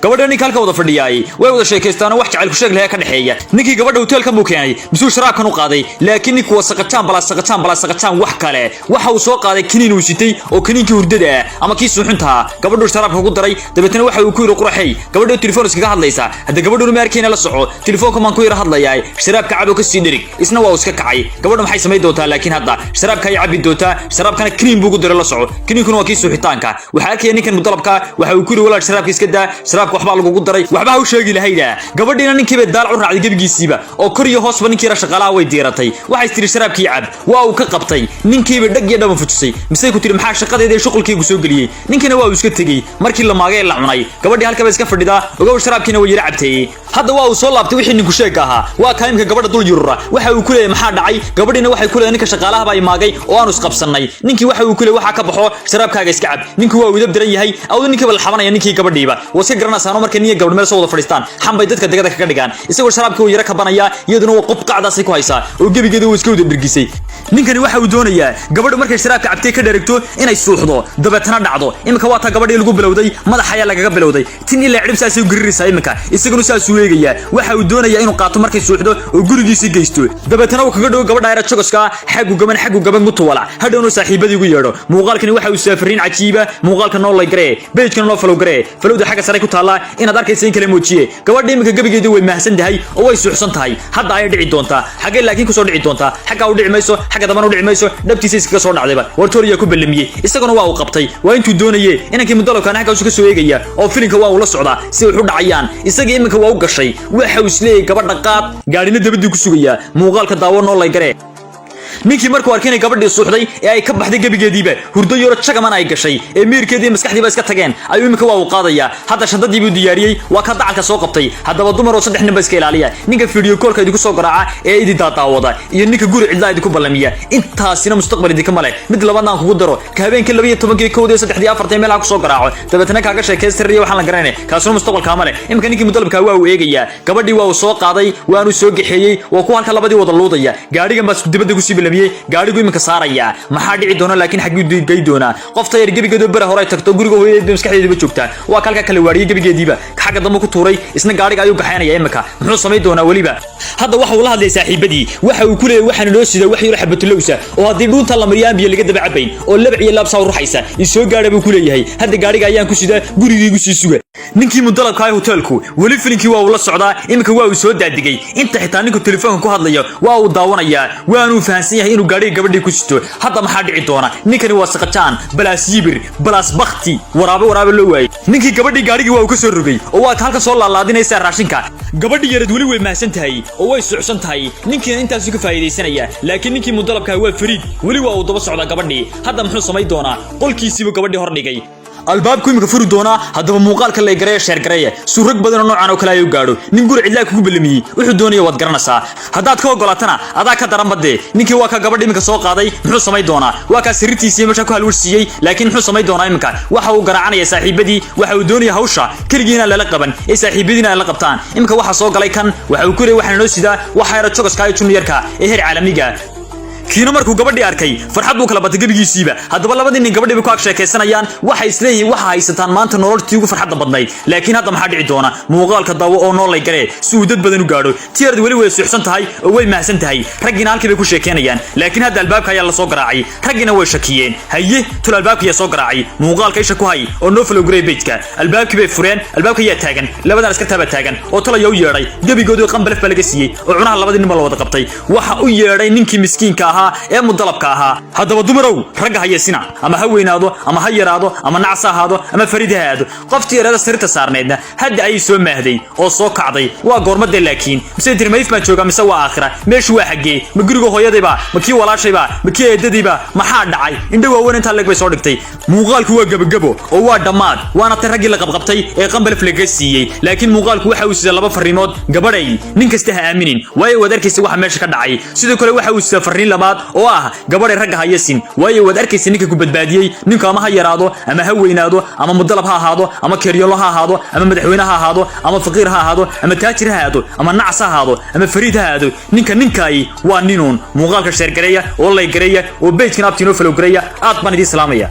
Gabadha ninka halka wada fadhiyaay way wada sheekaystaanoo wax jacayl ku sheeg lahaa ka dhexeeya. Ninkii gabadha hoteelkan buu keenay, misuu sharaabkan u qaaday, laakiin ninku waa saqajaan balaa saqajaan balaa saqajaan. Wax kale waxa uu soo qaaday kiniin uu sitay oo kiniinkii hurdada ah ama kii suuxinta ah gabadhu sharaabka ku daray. Dabeetana waxa uu ku yidhi, "Quraxey." Gabadhu telefoon iskaga hadlaysa hadda, gabadhuna ma arkayna. "La soco, telefoonka maan ku yara hadlayaa, sharaabka cabo, ka sii dherig." Isna waa uu iska kacay. Gabadhu maxay samayn doontaa? Laakiin hadda sharaabka ay cabbi doontaa, sharaabkana kiniin buu ku daray. La soco, kiniinkuna waa kii suuxitaanka. Waxaa arkaya ninkan mudalabka, waxa uu ku yidhi, "Walaal, sharaabka iska daa, sharaabka waxbaa lagugu daray." Waxba ha u sheegi lahayda. Gabadhiina ninkii bay daalac u raacday gebigiisiiba, oo kor iyo hoosba ninkii shaqaalaha way diiratay. Waxay tiri, "Sharaabkii cab." Waa uu ka qabtay. Ninkiiba dhag iyo dhaban fujisay, mise ku tiri, "Maxaa shaqadeeda iyo shuqulkaygu soo geliyey?" Ninkina waa uu iska tegey. Markii la maagay la cunay, gabadhii halkaba iska fadhidaa. Ogow, sharaabkiina way yara cabteeyey. Hadda waa uu soo laabtay wixii ninku sheegka ahaa. Waa kaa imika gabadha dul yurura. Waxa uu ku leeyahay, "Maxaa dhacay?" Gabadhiina waxay ku leedahay, "Ninka shaqaalaha baa imaagay oo aanu isqabsannay." Ninkii waxa uu ku leeyahay, "Waxaa ka baxo, sharaabkaaga iska cab." Ninku waa uu idab daran yahay. Awdu ninkiiba la xabanaya, ninkii gabadhiiba waa iska garanaysaano. Markay niyo gabadh meel soo wada fadhiistaan, xambay dadka degada kaga dhigaan. Isagoo sharaabkii uu yara kabanaya, iyaduna waa qob qacdaasay ku haysaa oo gebigeeda uu iska wada dhergisay. Ninkani waxa uu doonayaa gabadhu markay sharaabka cabtay ka dheragto inay suuxdo, dabeetana dhacdo. Iminka waa taa gabadhii lagu bilowday, madax ayaa lagaga bilowday, tin ilaa cidhib saasay u gariraysaa. Iminka isaguna saasuu eegayaa. Waxa uu doonayaa inuu qaato markay suuxdo oo gurigiisii geysto, dabeetana uu kaga dhowo gabadha yara jogoska, xaggu gaban, xaggu gaban gutuwala, hadhowna saaxiibadii ugu yeedho. Muuqaalkani waxa uu saafariin cajiiba. Muuqaalka noo like garee, page-kana noo follow garee. Follow-da xagga sare ku taallaa inaad arkaysa in kale muujiye. Gabadha iminka gebigeedu way mahsan tahay oo way suuxsan tahay. Hadda ayay dhici doontaa. Xaggee laakiin kusoo dhici doontaa? Xaggaa u dhici mayso, xagga dambana u dhici mayso, dhabtiisa iskaga soo dhacdayba. Wartooriyaa ku ballamiyey, isaguna waa uu qabtay, waa intuu doonaye. Inankii mudalabkaana xagga ka soo eegaya oo filinka waa uu la socdaa si wax u dhacayaan. Isagii iminka waa u gashay. Waxa uu isleeyahay, "Gabadha qaad." Gaadhina dabadii ku sugayaa. Muuqaalka daawo, noo like garee. Ninkii markuu arkay inay gabadhii suuxday ee ay ka baxday gebigeediiba hurdo yaro jagaman ay gashay ee miirkeedii maskaxdiiba iska tageen, ayuu iminka waa uu qaadayaa. Hadda shandadii buu diyaariyey, waa ka dacalka soo qabtay. Haddaba dumar oo saddex nin ba iska ilaaliya: ninka video call-ka idinku soo garaaca ee idin daadaawada, iyo ninka guri cidlaa idinku ballamiya. Intaasina mustaqbal idinka male. Mid labaadna aan kugu daro: ka habeenkii 12-kii, 1-dii, 3-dii, 4-tii meelaha kusoo garaaco, dabeetana kaaga sheekaystiraya waxaan la garanay, kaasuna mustaqbalkaa male. Iminka ninkii mudalabkaa waa uu eegayaa. Gabadhii waa uu soo qaaday, waanu soo gaxeeyey. Waa kuwa halka labadii wada luudaya. Gaadhigan baa dibadda kusii ballamiyey, gaadhigu iminka saaraya. Maxaa dhici doona laakiin? Xagguu gey doonaa? Qofta yar gebigeedu bere hore ay tagto, guriga hooyadeed bay maskaxdeediiba joogtaa. Waa kalka kala waariyey, gebigeediiba xagga dambe ku tuuray. Isna gaadhiga ayuu gaxaynaya. Iminka muxuu samayn doonaa weliba? Hadda waxa uu la hadlayay saaxiibadii. Waxa uu ku leeyahay, "Waxaan inoo sidaa wax yaro xabatulowsa oo haddii dhuunta la mariyo aan biyo laga daba cabayn oo labac iyo laab saa ruxaysa. Isoo gaadha," buu ku leeyahay. "Hadda gaadhiga ayaan ku sidaa, gurigaygu sii suga." Ninkii mudalabka ah hoteelku weli filinkii waa uu la socdaa. Iminka waa uu soo daadigay. Inta xitaa ninku telefoonka ku hadlayo waa uu daawanayaa, waanuu fahansan yahay inuu gaadhiga gabadhii ku sito. Hadda maxaa dhici doona? Ninkani waa saqajaan balaas yibir balaas bakti waraabe waraabe loo waayey. Ninkii gabadhii gaadhigii waa uu ka soo rogay oo waa halka soo laalaadinaysa raashinka. Gabadhii yarad weli way mahsan tahay oo way sucsan tahay. Ninkiina intaasu ka faa'iidaysanaya. Laakiin ninkii mudalabka waa fariid, weli waa uu daba socdaa gabadhii. Hadda muxuu samayn doonaa? Qolkiisiibuu gabadhii hor dhigay, albaabku imika furi doonaa. Haddaba muuqaalka like gareeya, share gareeya, suurag badan oo noocan oo kale ayuu gaadho. Nin guri cidlaa kugu ballamiyey wuxuu doonaya waad garanaysaa. Haddaad ka ogolaatana, adaa ka daran badee. Ninkii waa ka gabadh iminka soo qaaday. Muxuu samayn doonaa? Waa kaa sariirtiisii meesha ku halwarsiiyey. Laakiin muxuu samayn doonaa iminka? Waxa uu garaacanaya saaxiibadii. Waxa uu doonaya hawsha keligii inaan lala qaban ee saaxiibadiina ay la qabtaan. Iminka waxaa soo galay kan. Waxa uu ku leeyay, "Waxaan inoo sidaa waxa yara jogoska iyo junior-ka ee heer caalamiga." Kiina markuu gabadhii arkay, farxad buu kala batay gebigiisiiba. Haddaba labadii nin gabadhii bay ku ag sheekaysanayaan. Waxay isleeyihiin, waxa haysataan maanta nololtii ugu farxadda badnayd. Laakiin hadda maxaa dhici doona? Muuqaalka daawo oo noo like garee si uu dad badan u gaadho. Tiyarad weli way suuxsan tahay oo way mahsan tahay. Raggiina halkii bay ku sheekeynayaan. Laakiin hadda albaabka ayaa la soo garaacay. Raggiina way shakiyeen. Haye, tul albaabka ayaa soo garaacay. Muuqaalka isha ku hay oo noo follow garee page-ka. Albaabkii bay fureen. Albaabka ayaa taagan, labadan askartaa baa taagan oo talaya u yeedhay. Gebigoodii qambalef baa laga siiyey oo cunaha labadii nin baa la wada qabtay. Waxa u yeedhay ninkii miskiinka ahaa ee mudalabka ahaa. Haddaba dumarow, ragga hayeesina, ama ha weynaado ama ha yaraado, ama nacas ha ahaado ama farid ha aado. Qoftii yareeda sariirta saarneydna hadda ayay soo maahday oo soo kacday. Waa goormadee laakiin? Mise tirmayf baan joogaa, mise waa aakhira? Meeshu waa xaggee? Ma guriga hooyadayba? Ma kii walaashayba? Ma kii eedadiiba? Maxaa dhacay? Indho waaweyn intaa leeg bay soo dhigtay. Muuqaalku waa gebagebo oo waa dhammaad, waana tan raggii la qabqabtay ee qambalef laga siiyey. Laakiin muuqaalku waxa uu sida laba fariimood: gabadhay, nin kasta ha aaminin, waayo waad arkaysa waxa meesha ka dhacay. Sidoo kale waxa uu sida fariin labaad oo ah: gabadhay, ragga hayasin, waayo waad arkaysa ninka ku badbaadiyey. Ninku ama ha yaraado ama ha weynaado, ama mudalab ha ahaado ama keryolo ha ahaado, ama madaxweyne ha ahaado ama faqiir ha ahaado, ama taajir ha ahaado ama nacas ha ahaado ama fariid ha ahaado, ninka ninkaay waa ninuun. Muuqaalka share gareeya oo like gareeya oo page-kan abtiinoo follow gareeya. Aad baan idiin salaamaya.